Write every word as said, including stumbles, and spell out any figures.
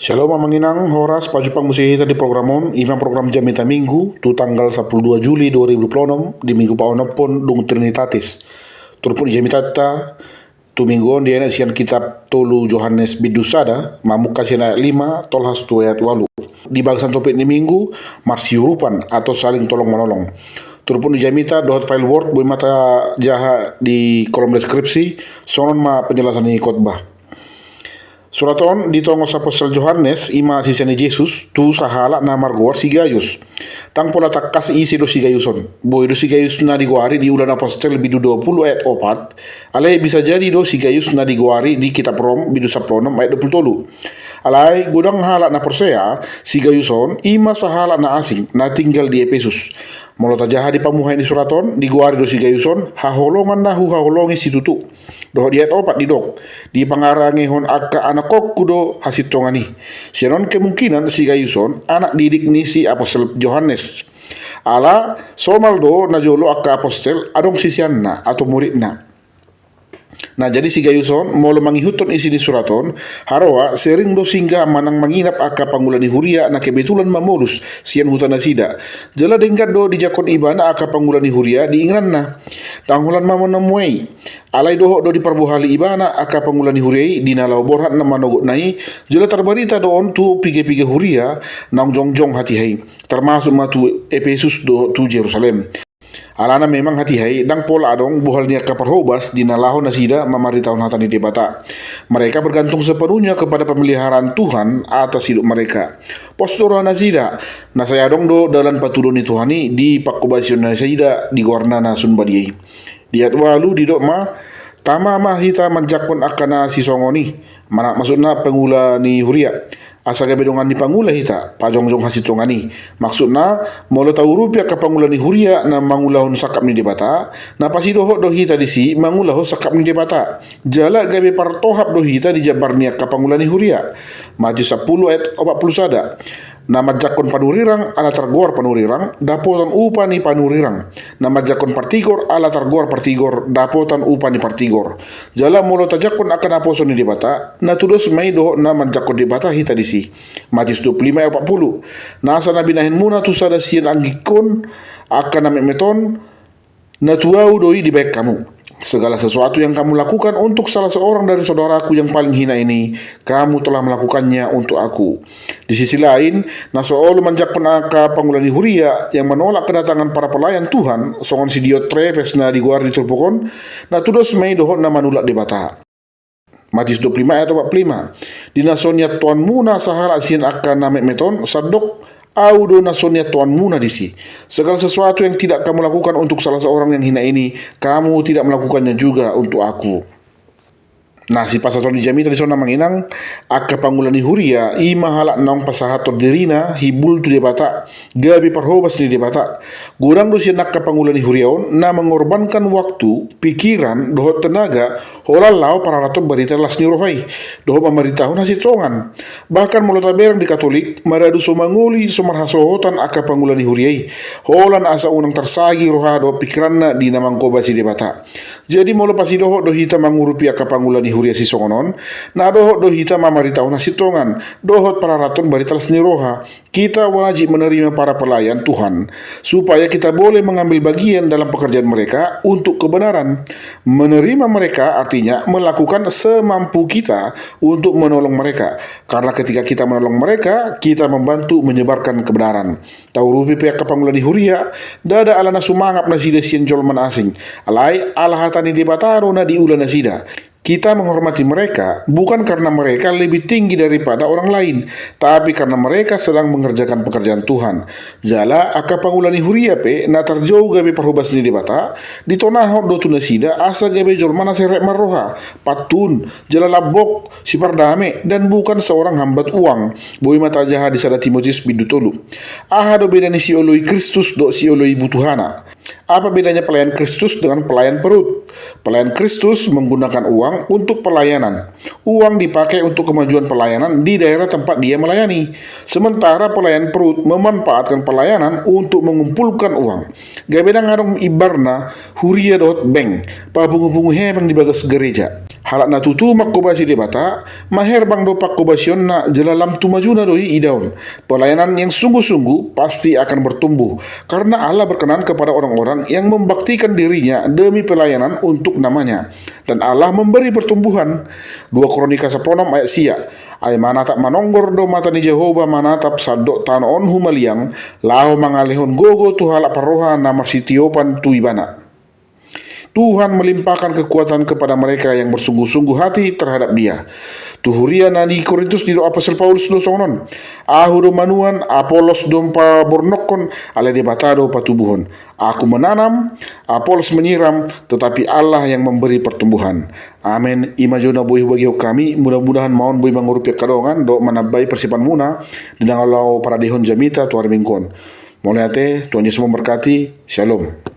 Shalom amang inang, horas pajumpang muse hita di program on, ima program Jamita Minggu, tu tanggal sampulu dua Juli dua ribu dua puluh enam, di minggu paonomhon dung Trinitatis. Turpuk ni jamitanta, tu minggu on dienet sian kitab tolu Johannes bindu sada, mamungka sian ayat lima, tolhas tu ayat ualu. Di bagasan topik ni minggu, marsiurupan atau saling tolong-menolong. Turpuk ni jamita dohot file Word boi ma tajaha di kolom deskripsi, songon on ma penjelasan ni khotbah. Surat on ditongos apostel Johannes, ima sise ni Jesus, tu sahalak na margoar si Gayus. Ndang pola tangkas ise do si Gayus on. Boi do si Gayus na digoari di Ulaon Apostel bindu dua puluh ayat opat, alai bisa jadi do si Gayus na digoari di kitab Rom bindu sampulu onom ayat dua puluh tolu. Alai godang halak na porsea, si Gayus on ima sahalak na asing na tinggal di Epesus. Molo tajaha di pamuhai ni surat on, digoari do si Gayus on haholongan na huhaholongi situtu. Dohot di ayat opat didok, dipangarangehon angka anakkonku do hasintongan i. Sian on kemungkinan si Gayus on anak didik ni si apostel Johannes. Ala somal do najolo angka apostel adong siseanna atau muridna. Na jadi si Gayus on molo mangihuthon isi ni surat on, haroa sering do singgah manang manginap angka pangula ni huria na kebetulan mamolus sian huta nasida. Jala denggan do dijangkon ibana angka pangula ni huria di ingananna. Ndang holan ma manamuai. Alai dohot do diparbohali ibana angka pangula ni huria i di na laho borhat na manogotna i, jala tarbarita do on tu piga-piga huria naung jongjong hatiha i, termasuk ma tu Epesus dohot tu Jerusalem. Alana memang hatiha i ndang pola adong bohal ni angka parhobas di na laho nasida mamaritahon hata ni Debata. Mereka bergantung sepenuhnya kepada pemeliharaan Tuhan atas hidup mereka. Pos do roha nasida, na sai adong do dalan patuduhon ni Tuhan i di panghobasion nasida di goarna na sun badia i. Di ayat ualu didok ma, tama ma hita manjangkon angka na sisongon i, manang maksudna pangula ni huria. Asa gabe dongan ni pangula hita, pajongjong hasintongan i. Maksudna, molo taurupi angka pangula ni huria na mangulahon sangkap ni Debata, na pasidohot do hita disi mangulahon sangkap ni Debata. Jala gabe partohap do hita di jambar ni angka pangula ni huria. Matius sampulu ayat opat pulu sada. Na manjangkon panurirang ala targoar panurirang, dapotan upa ni panurirang. Na manjangkon partigor ala targoar partigor, dapotan upa ni partigor. Jala molo tajangkon angka naposo ni Debata, na tudos ma i dohot na manjangkon Debata hita disi. Matius dua pulu lima ayat opat pulu. Nasa na binahenmuna tu sada sian anggingkon angka na metmet on, na tu ahu do i dibahen hamu. Segala sesuatu yang kamu lakukan untuk salah seorang dari saudaraku yang paling hina ini, kamu telah melakukannya untuk aku. Di sisi lain, na so olo manjangkon angka pangula ni huria yang menolak kedatangan para pelayan Tuhan, songon si Diotrefes na digoar di turpuk on, na tudos ma i dohot na manulak Debata. Matius dua pulu lima ayat opat pulu lima. Di na so niantuhonmuna sahalak sian angka na metmet on, sandok ahu do na so niantuhonmuna disi. Segala sesuatu yang tidak kamu lakukan untuk salah seorang yang hina ini, kamu tidak melakukannya juga untuk aku. Na sipasahaton ni jamita dison amang inang, angka pangula ni huria, ima halak naung pasahathon dirina hibul tu Debata, gabe parhobas ni Debata. Godang do sian angka pangula ni huria on na mengorbankan waktu, pikiran, dohot tenaga, holan laho pararathon barita las ni roha i, dohot mamaritahon hasintongan. Bahkan molo tabereng di Katolik, maradu so mangoli so marhasohotan angka pangula ni huria i, holan asa unang tarsagi roha dohot pikiranna di na manghobasi Debata. Jadi molo pasidohot do hita mangurupi angka pangula ni huria sisongon on, na dohot do hita mamaritahon hasintongan, dohot pararathon barita las ni roha. Kita wajib menerima para pelayan Tuhan, supaya kita boleh mengambil bagian dalam pekerjaan mereka untuk kebenaran. Menerima mereka artinya melakukan semampu kita untuk menolong mereka. Karena ketika kita menolong mereka, kita membantu menyebarkan kebenaran. Taurupi pe angka pangula ni huria, ndada ala na sumangap nasida sian jolma na asing. Alai ala hata ni Debata do na diula nasida. Kita menghormati mereka bukan karena mereka lebih tinggi daripada orang lain, tapi karena mereka sedang mengerjakan pekerjaan Tuhan. Jala angka pangula ni huria pe na tarjou gabe parhobas ni Debata, ditonahon do tu nasida asa gabe jolma na serep marroha, pantun, jala lambok, sipardame, dan bukan seorang hambat uang. Boi ma tajaha di sada Timotius bindu tolu. Aha do beda ni sioloi Kristus dohot sioloi butuhana? Apa bedanya pelayan Kristus dengan pelayan perut? Pelayan Kristus menggunakan uang untuk pelayanan. Uang dipakai untuk kemajuan pelayanan di daerah tempat dia melayani. Sementara pelayan perut memanfaatkan pelayanan untuk mengumpulkan uang. Gabe ndang adong imbarna huria dohot bank, papungu-pungu hepeng di bagas gereja. Halak na tutu mangkobasi Debata, maherbang do pangkobasionna jala lam tu majuna do i idaon. Pelayanan yang sungguh-sungguh pasti akan bertumbuh, karena Allah berkenan kepada orang-orang yang membaktikan dirinya demi pelayanan untuk nama-Nya. Dan Allah memberi pertumbuhan. Dua Kronika sampulu onom ayat sia. Ai manatap manonggor do mata ni Jahowa manatap sandok tano on humaliang, laho mangalehon gogo tu halak parroha na marsitiopan tu Ibana. Tuhan melimpahkan kekuatan kepada mereka yang bersungguh-sungguh hati terhadap Dia. Tu huria na di Korintus didok apostel Paulus do songon on: Ahu do manuan, Apolos do pabornokkon, alai Debata do patubuhon. Aku menanam, Apolos menyiram, tetapi Allah yang memberi pertumbuhan. Amen. I ma jo na boi hubagihon hami, mudah-mudahan ma on boi mangurupi angka dongan dohot manambai parsiapanmuna di na laho paradehon jamita tu ari Minggu on. Mauliate, Tuhan Yesus memberkati. Shalom.